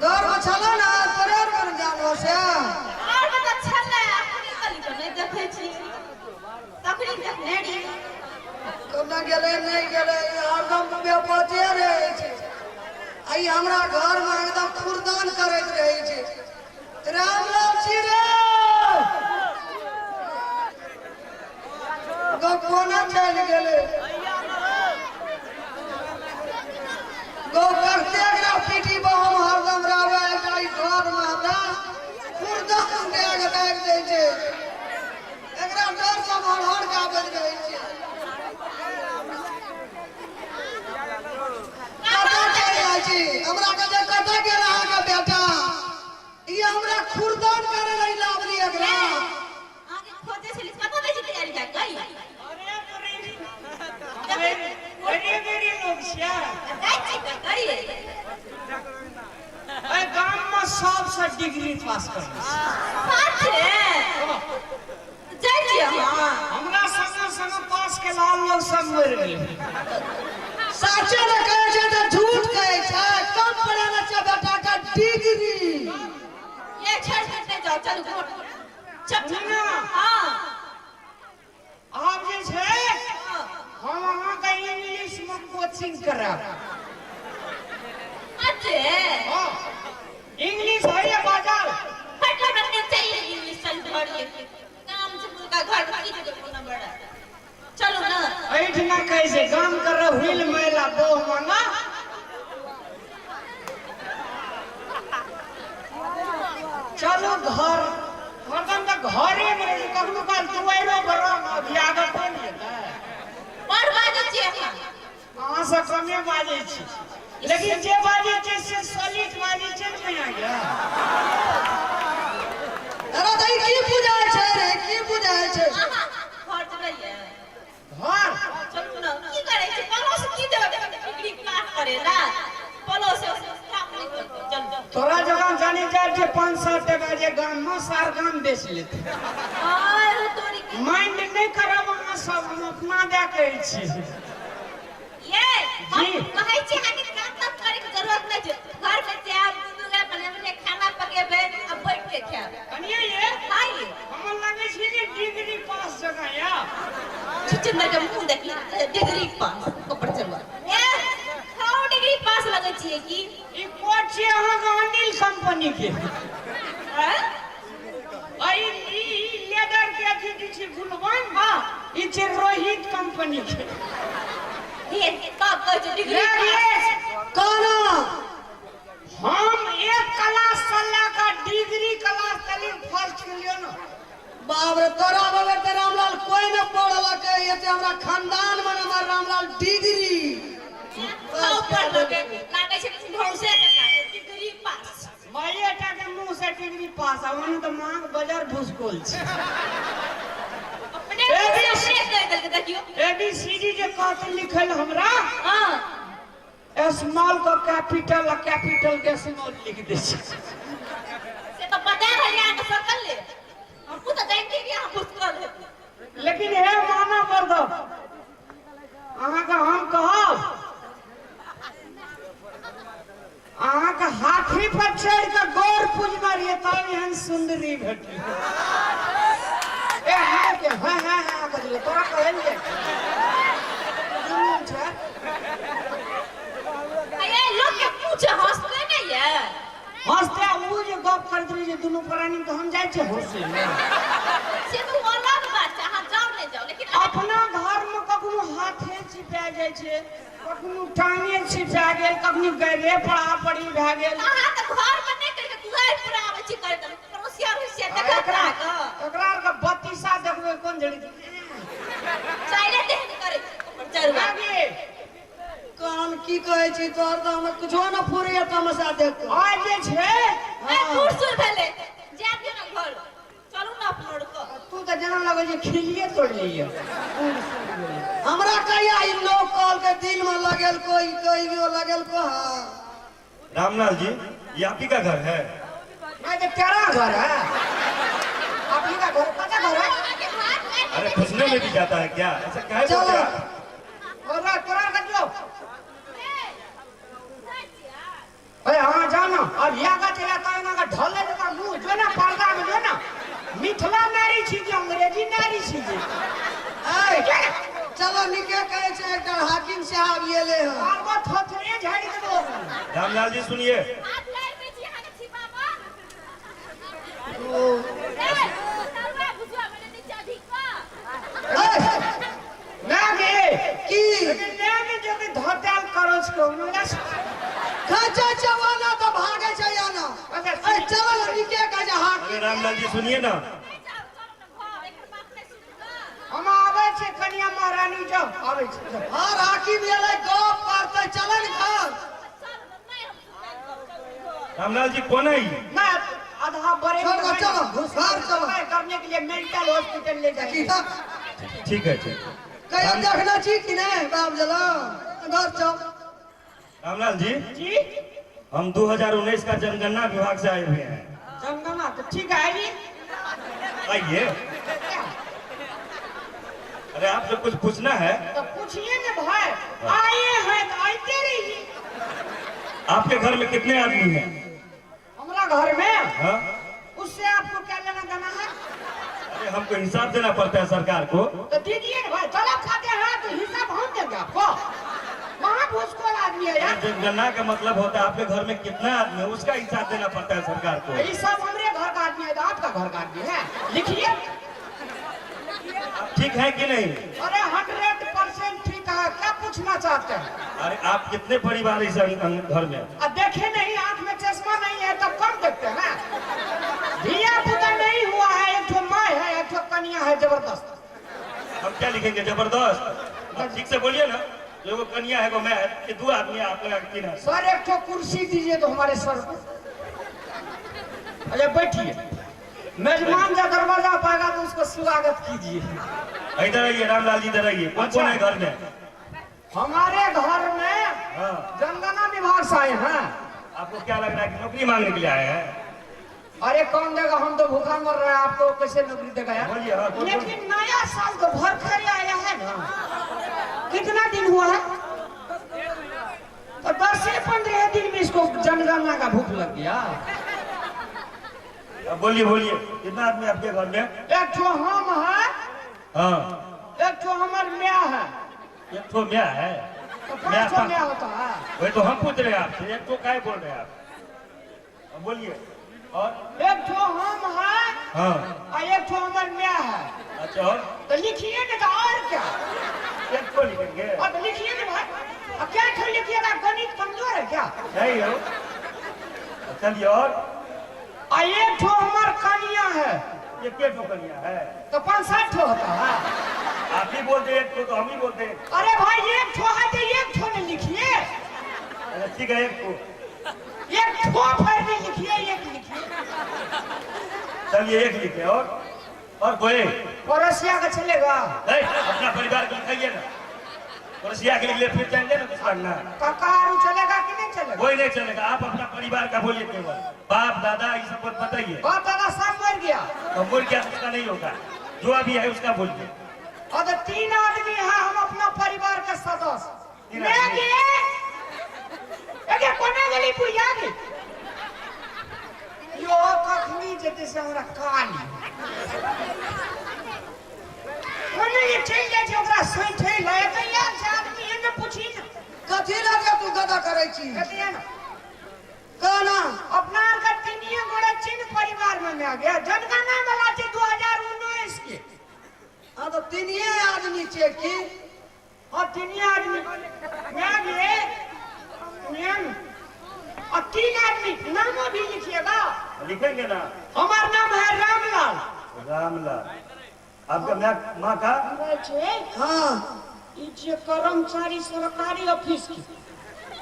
घरमे छलै ने तोरे आर घर जानवर से। घरमे तऽ छलै, अखनी कहली तऽ नहि देखै छी, तखनी देखने रहियै। कतऽ गेलै नहि गेलै, ई हरदम बेपते रहै छै आ ई हमरा घरमे एकदम खुरदान करैत रहै छै। रामलाल छी रे गो, कोना चलि गेलै गो? करते एकरा पीटी पर हम हरदम रहबै। एकरा ई घरमे हमरा खुरदान दए कऽ राखि दै छै। एकरा डर से हम हर हर गाबैत रहै छियै। कतऽ चलि जाइ छी? हमरा कहै छै कतऽ गेल अहाँके बेटा? ई हमरा खुरदान करे रही लाबली एकरा। अहाँके खोजै छली, कतऽ दै छी तैयारी भए कऽ? अरे बड़े बड़े लोग छियै। जाइ छी तऽ कहियै। एहि गाममे सबसँ डिग्री पास करने छै। साचे जाइ छी अहाँ? हमरा संगे संगे पास केला लोग सब मरि गेलै। साचे ने कहै छै तऽ झूठ कहै छै? कम पढ़ेने छै बेटा के डिग्री। ये छोड़ के जाओ, चलू घर। चल। ना। हाँ। आब जे छै हम अहाँके इंग्लिश मे कोचिंग करायब। अच्छे? हँ, इंग्लिश होइए बाजल? हट, हमरा नहि चाहिए इंग्लिश। चल घर, ये काम से मुर्गा घर में की जगह कोनो बड़ा, चलू ना। एहिठिना कहै छै गाम कर हुइल मैला बोह मांगा। चलू घर। हरदम तऽ घरे मे रहै छै, कखनो काल दुआइरो पर रह अभियागत नहि हेतै। बड़ बाजै छियै अहाँ। अहाँ से कमे बाजै छी, लेकिन जे बाजै छै से सॉलिड बाजै छै ने। मैया गे। अरे तऽ ई की बुझाइ छै रे? की बुझाइ छै? अहाँ घर चलैये? घर। चलू ना। की करै छी? पड़ोस की देबै डिग्री पास करे ला? पड़ोस काम नहि करतै, चलू। तोरा जकाँ जानी जाय जे 500 टका जे गाम मे सार गाम बेच लेतै। आय हो तोरी के। माइंड नहि करब अहाँ सब, हम अपना दए कहै छी। ये हम जी। कहै छी अहाँके काम ताम करे के जरूरत नहि छै। घर में जायब, दुनू गोरा बने बने खाना पकेबै आ बैठ के खायब। कनिए ये। हाँ ये। हमर लगै छै जे डिग्री पास जकाँ या। छुछुंदर के मुंह देखी, डिग्री पास ऊपर चलवा ए खाओ, डिग्री पास लगै छियै की? ई कोट छियै अहाँके अनिल कंपनी के। हैं? आ ई ई ई लेदर के अथी जे छै गुलबन। हाँ। ई छै रोहित कंपनी के। हे तब कहै छै डिग्री ले पास। रे। कोना? हम एक क्लास से लए कऽ डिग्री क्लास तक फर्स्ट केलियौ ने। बाप रे, तोरा बगैर तऽ रामलाल कोई न पढ़लकै। एते हमरा खानदान में हमर रामलाल डिग्री खाओ पढ़लकै, लागै छै भौसे के डिग्री पास। माइए टा के मुंह से डिग्री पास आ ओहन तऽ मांग बजर भुसकोल छै। अपने मुँह से अपने कहि देलकै, देखियौ। A B C D J कहतै लिखल हमरा, हाँ। स्मॉल के कैपिटल आ कैपिटल के स्मॉल लिख दै छै। से तऽ पता है अहाँके सकल ले, हमहूँ तऽ जानते रहियै अहाँ भुसकल हेबै। लेकिन हे मानव वर्धक, अहाँके हम कहब, अहाँके हाथी पर चढ़ि कऽ गौर पूजने रहियै तब एहन सुन्दरी भेटलै। ए हाँ के हाँ हाँ हाँ बजले तोरा कहल जाइ जुनून छै। ये लोग के पूछे हंसते नहीं ये। हंसते ओ जे गप करैत रहे जे दुनू प्राणी, तऽ हम जाइ छियै हंसै लए? से तऽ अलग बात छै, अहाँ जाउ नहि जाउ, लेकिन अपना घरमे कखनो हाथे चिपा जाइ छै, कखनो टांगे छिपा गेल, कखनो गैरे पड़ा पड़ी भए गेल। अहाँ तऽ घर में नहि करिके दुआरि पर आबै छी करे, तऽ पड़ोसिया उड़ोसिया देखत एकरा अहाँके। एकरा आरके बत्तीसा देखबै कोन जड़ी। चाइले तेहन करै छै ओकर चरुआ। आगे। कान की कहै छी? तोहर तऽ हमरा कुछो न फुरैया तमाशा देख कऽ। आइ जे छै ए बूढ़ सूढ़ भेलै, जाय दियौ ने घर, चलू ने अपनो आरके। तू तऽ जेना लगै छै खिल्लिए तोड़ि लिअ। हमरा कहिया ई लोग कहलकै दिल में लगेलको, ई कहियो लगेलको। हाँ। रामलाल जी, ये आप ही का घर है? नहीं तो तेरा घर है? आप ही का घर कता घर है? अरे पूछने में भी जाता है क्या ऐसा? काहे चलो। बोलते हैं आप? और तोरा कर जो। अरे हाँ, जाओ ना अब या। नीके कहै छै एकटा हाकिम साहब एले हँ। मारबो थोथरे झाड़ि देबो। रामलाल जी सुनिए। हाथ लारि दै छी अहाँके छिपा पर। ओ ए, तरुआ भुजुआ बनेने छी अधिक कऽ। ए, ना गे। की लेकिन ना गे जब धताल करो छो हमरा। खचे चवाना तऽ भागे छै आना। अच्छा, ए चल ने नीके कहै छै अरे हाकिम। रामलाल जी सुनिए ना। नहि जाउ, चलू ने घर, एकर बात नहि सुनू तऽ। हम आबै छी कनिया महारानी जाउ आबै छी जाउ। हर हाकिम एले गप करतै चल ने घर। चलू ने, नहि हम सुनबै गप, चलू घर। रामलाल जी कौन है ये? ना आधा बड़े छोड़ दो, चलो, घर चलो। करने के लिए मेंटल हॉस्पिटल ले की जाएंगे। तऽ ठीक है ठीक है। कहियो देखने छी कि नहि बाप जलम घर चल। रामलाल जी जी हम 2019 का जनगणना विभाग से आए हुए हैं। जनगणना तो ठीक है जी। आइए। अरे आपसे कुछ पूछना है। तो पूछिए ना भाई, आए हैं तो आते रहिए। आपके घर में कितने आदमी हैं? हमारा घर में? हाँ? उससे आपको क्या लेना देना है? अरे हमको हिसाब देना पड़ता है सरकार को। तो दीजिए ना भाई, चलो खाते हैं तो हिसाब हम देंगे आपको। महा घूसखोर आदमी है यार। जनगणना का मतलब होता है आपके घर में कितना आदमी है उसका हिसाब देना पड़ता है सरकार को। ये सब हमारे घर का आदमी है तो आपका घर का आदमी है। लिखिए। आप ठीक है कि नहीं? अरे 100% ठीक है, क्या पूछना चाहते हैं? अरे आप कितने परिवार इस घर में? अब देखे नहीं, आंख में चश्मा नहीं है तब कम देखते हैं। धिया पुता नहीं हुआ है, एक ठो माँ है एक ठो कन्या है जबरदस्त। हम क्या लिखेंगे जबरदस्त? आप ठीक से बोलिए ना। एगो कन्या है एगो मैं है, ये दो आदमी है, आप लगा के तीन है। सर एक ठो कुर्सी दीजिए तो हमारे सर को। अरे बैठिए, मेजमान जब दरवाजा पाएगा तो उसको स्वागत कीजिए। इधर आइए रामलाल जी, इधर आइए। कौन कौन है घर में? हमारे घर में हाँ। जनगणना विभाग से आए हैं। आपको क्या लग रहा है कि नौकरी मांगने के लिए आए हैं? अरे कौन देगा, हम तो भूखा मर रहे हैं, आपको कैसे नौकरी देगा यार? बोलिए, हाँ, बोलिए। लेकिन नया साल तो भर कर आया है ना, कितना दिन हुआ है? तो 10 से 15 दिन में इसको जनगणना का भूख लग गया। अब बोलिए बोलिए, कितना आदमी आपके घर में? एक ठो हम है। हाँ। एक ठो हमार म्या है। एक ठो म्या है? तो पांच ठो म्या होता है। वही तो हम पूछ रहे हैं आपसे, एक ठो काय बोल रहे हैं आप? अब बोलिए। और एक ठो हम है। हाँ। और एक ठो हमार म्या है। अच्छा और? तो लिखिए ना तो और क्या? एक ठो लिखेंगे। और तो लिखिए ना भाई, अब क्या ठो लिखिएगा, गणित कमजोर है क्या? नहीं हो। चलिए और? और एक ठो हमार कन्या है। ये क्या ठो कन्या है? तो 5-7 ठो होता है। आप ही बोलते हैं एक ठो तो हम ही बोलते हैं। अरे भाई एक ठो है तो एक ठो नहीं लिखिए। अच्छा ठीक है एक ठो। एक ठो फिर नहीं लिखिए, एक लिखिए। चलिए एक लिखे। और कोई? पड़ोसिया का चलेगा? नहीं, अपना परिवार को लिखाइए ना। पड़ोसिया के लिए फिर जाएंगे ना दूसरा ना। काका चलेगा कि नहीं चलेगा? कोई नहीं चलेगा, आप अपना परिवार का बोलिए केवल। बाप दादा ये सब बताइए। बाप दादा सब मर गया। तो मर गया उसका नहीं होगा, जो अभी है उसका बोलिए। और तो 3 आदमी है हम अपना परिवार के सदस्य। तीन आदमी। कोना गली पुया गे यो कखनी जेते से हमरा काली कोने ये चलि जाइ छै ओकरा सैठै लए तऽ यार छै आदमी एने पूछी ने। कथी लगे तू गदा करै छी? कथी है ना? कहना। अपना आर के तीनिये गोड़े चिन्ह परिवार में आ गया जनगणना वाला छै 2019 के। हाँ तो तीनिये आदमी छै की? हाँ तीनिये आदमी मैं गे मैं और 3 आदमी नामों भी लिखिएगा। लिखेंगे ना। हमारा नाम है रामलाल। रामलाल आपका माँ का? हाँ। ई जे कर्मचारी सरकारी ऑफिस की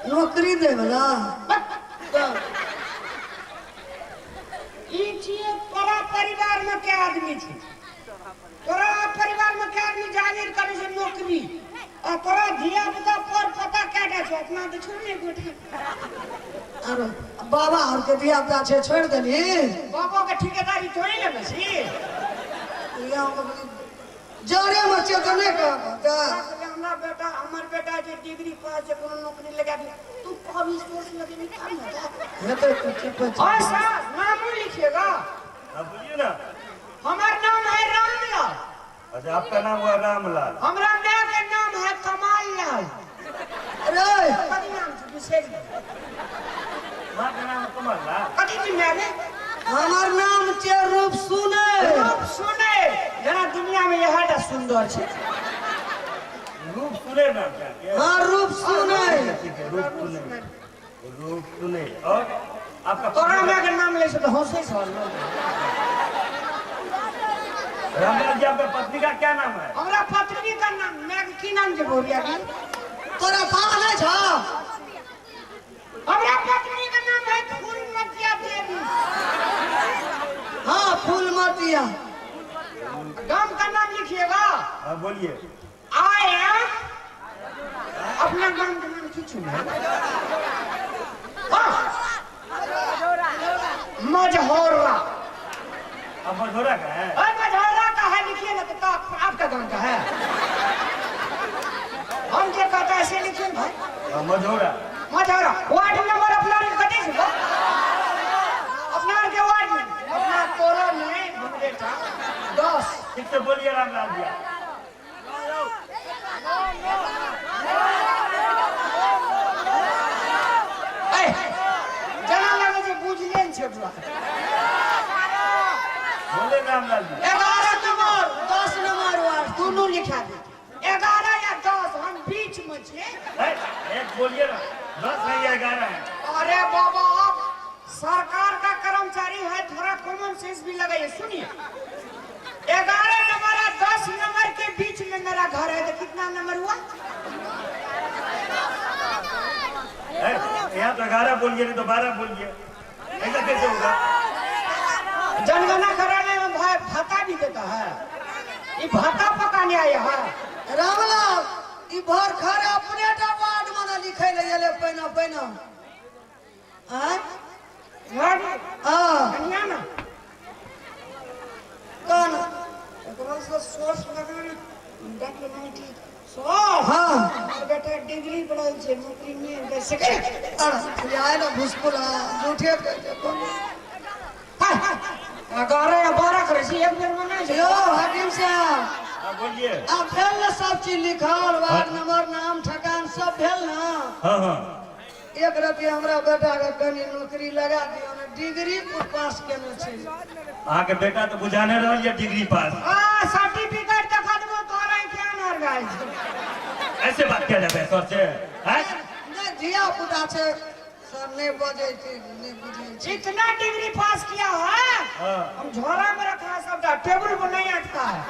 नौकरी दे वाला। ई जे तोरा परिवार में के आदमी छे? तोरा परिवार में के आदमी जागीर करे छे नौकरी? आ तोरा धिया पुता पर पता केटा छौ? अपना तऽ छोड़ ने गोटा। आरो बाबा आर के धिया पुता छे छोड़ देली? बाबा के ठेकेदारी थोड़ी लेने छी। जरे में चेतने का हमरा बेटा हमर बेटा जे डिग्री पास जे कोनो नौकरी लगा दे तू कभी सोच लगे नहीं काम होता हेतै तऽ चुप। और सर नाम लिखिएगा। आप बोलिए ना। हमार नाम है रामलाल। अच्छा आपका नाम हुआ रामलाल। हमरा मां के नाम है सुंदर छै। रूप सुने नाम क्या है? हाँ रूप सुनै। ठीक है, रूप सुने, रूप सुने। और आपका तोरा माय के नाम लै छै तऽ हंसै छै लोग। रामलाल जी, आपका पत्नी का क्या नाम है? हमरा पत्नी का नाम, माय के की नाम छै भौरिया के? तोरा पता नहि छौ? हमरा पत्नी का नाम है फूलमतिया देवी। हाँ फूलमतिया। गाम का नाम लिखिएगा। हाँ बोलिए। I am, अपना गाम के नाम की छू? हाँ मझौरा। आप मझौरा का है? अरे मझौरा का है, लिखिए ना। तो आपका गांव का है, हम क्या कहते हैं ऐसे लिखिए भाई। हाँ, मझौरा। मझौरा वार्ड नंबर अपना कते छै बा? अपना के वार्ड में अपना तोरा नहीं हम बेटा 10। ठीक से बोलिए रामलाल जी। ए जना लगे छै बुझले ने छै ओकरा। बोले Ramlal ji. 11 number 10 number ward दोनों लिखा दे, 11 या 10, हम बीच में छियै। एक बोलिए ना, 10 है या 11 है? अरे बाबा आप सरकार का कर्मचारी है, थोड़ा कॉमन सेंस भी लगाइए। सुनिए, 11 नंबर और 10 नंबर के बीच में मेरा घर है, तो कितना नंबर हुआ? यहाँ तो 11 बोलिए, नहीं तो 12 बोलिए, ऐसा कैसे होगा? जनगणना कराने में भाई भाता भी देता है, ये भाता पकाने आया है। रामलाल ई भर खर अपने टा वार्ड में ना लिखै ले गेलै पहिना पहिना। आँय? हाँ। कन्या ना। कौन? एकरा से सोर्स लगाना, डॉक्टर नहीं ठीक। सोर्स? हाँ। बेटा डिग्री पढ़ल छै, नौकरी नहीं दे सके। अरे आए ना भुसकुला, झूठे कहै छै कोनो। 11 या 12 करै छी एक बेर में नहीं। यौ हाकिम साहब। हाँ बोलिए। आब भेल ने सब चीज लिखल, वार्ड नंबर, नाम ठेकान सब भेल ना? हाँ हाँ। एक रति हमरा बेटा के कनी नौकरी लगा दियौ ने, डिग्री पास केने छै। अहाँ के बेटा तो बुझाने रहल ये डिग्री पास। आ सर्टिफिकेट देखा देबो तोरा क्या नर गाय। ऐसे बात किया जाता है सर से? हैं? नहि धिया पुता छै सर, नहि बजै छै, नहि बुझै छै। जितना डिग्री पास किया है हाँ। हम झोला में रखा है सबटा, टेबुल पर नहीं अटका है।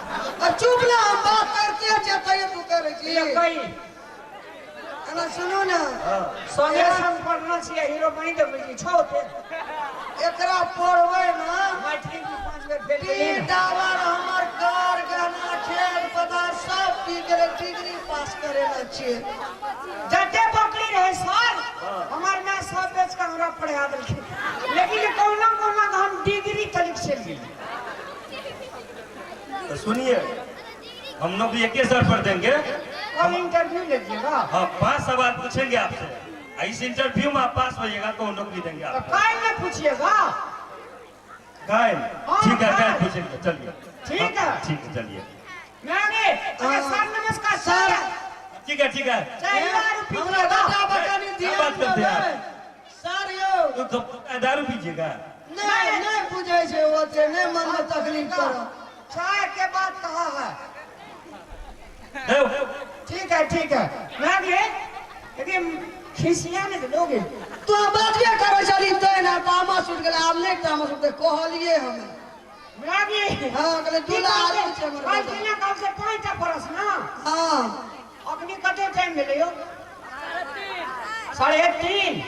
आ चुप ना, हम बात करते छियै तैयो तू करै छी। ये कई एना सुनू ने। हाँ। संगे संग पढ़ना छियै, हीरो बनि देबै छी छौ ते। एकरा पढ़बै ना, मैट्रिक में 5 बेर फेल टी भेलियै ने। टावर हमर घर गहना खेत पथार सब पी गेलै, डिग्री पास करेने छियै। जते बकरी रहे सर हमार माय सब बेच के हमरा पढ़ा देलखिन, लेकिन कौना कौना के हम डिग्री तक चलि गेली। तो सुनिए, हम लोग भी एक ही सर पर देंगे। कल इंटरव्यू लीजिएगा। हाँ, 5 सवाल पूछेंगे आपसे, इस इंटरव्यू में आप पास होइएगा तो नौकरी देंगे तो आपको। काल में पूछिएगा। काल? हाँ, ठीक है, काल काल। पूछेंगे, चलिए। ठीक है। ठीक है, चलिए। मैंने अरे सर नमस्कार सर। सर। ठीक है, ठीक है। चाय दारू हमरा पीजिएगा। बेटा बकनी क्या ध्यान बात करते हैं देबै। आप? सर यौ। तो दारू पीजिएगा? नहीं नहीं बुझै छै ओते, नहीं मन में तकलीफ करो। चाय के बात कहा है। दो। ठीक है ठीक है, मैं लेकिन खिसिया नहीं लोगे। तू बातबे करै छली तै ना तामस उठि गेलै, आब नहि तामस उठतै, कहलियै हमे। मैं हाँ कहले दूल्हा आदमी छै हमर कल बेटा। किना कल से 5टा प्रश्न। हाँ। अखनी कते टाइम भेलै यौ? 3:30।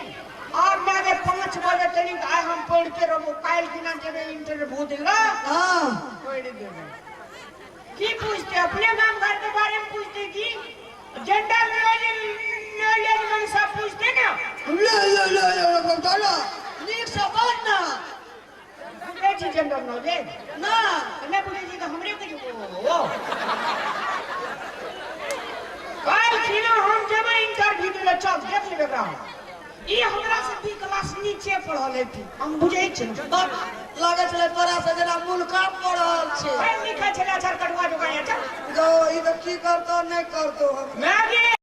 आब मैं 5 बजे तनिक आइ हम पढ़िते रहबो, काल्हि किना जेबै इंटरव्यू दिला। हाँ। पढ़ि देबै। की पूछते? अपने गाम घर के बारे में पूछते की जनरल नॉलेज में सब पूछते ना? ले ले ले ले चलो नीक से बात ना। बुझै छी जनरल नॉलेज? ना। नहि बुझै छी तऽ हमरे के ओ काल्हि खिना हम जेबै इंटरव्यू दिले, चल देख लेबै एकरा। ई हमरा से 2 क्लास नीचे पढ़ल हेतै, हम बुझै छी। बाप लागै छलै तोरा से जेना मुलका पढ़ल छै। लिखै छलै अक्षर कटुआ जोका। चल। गो ई तऽ की करतो नहि करतो हम। मैगी।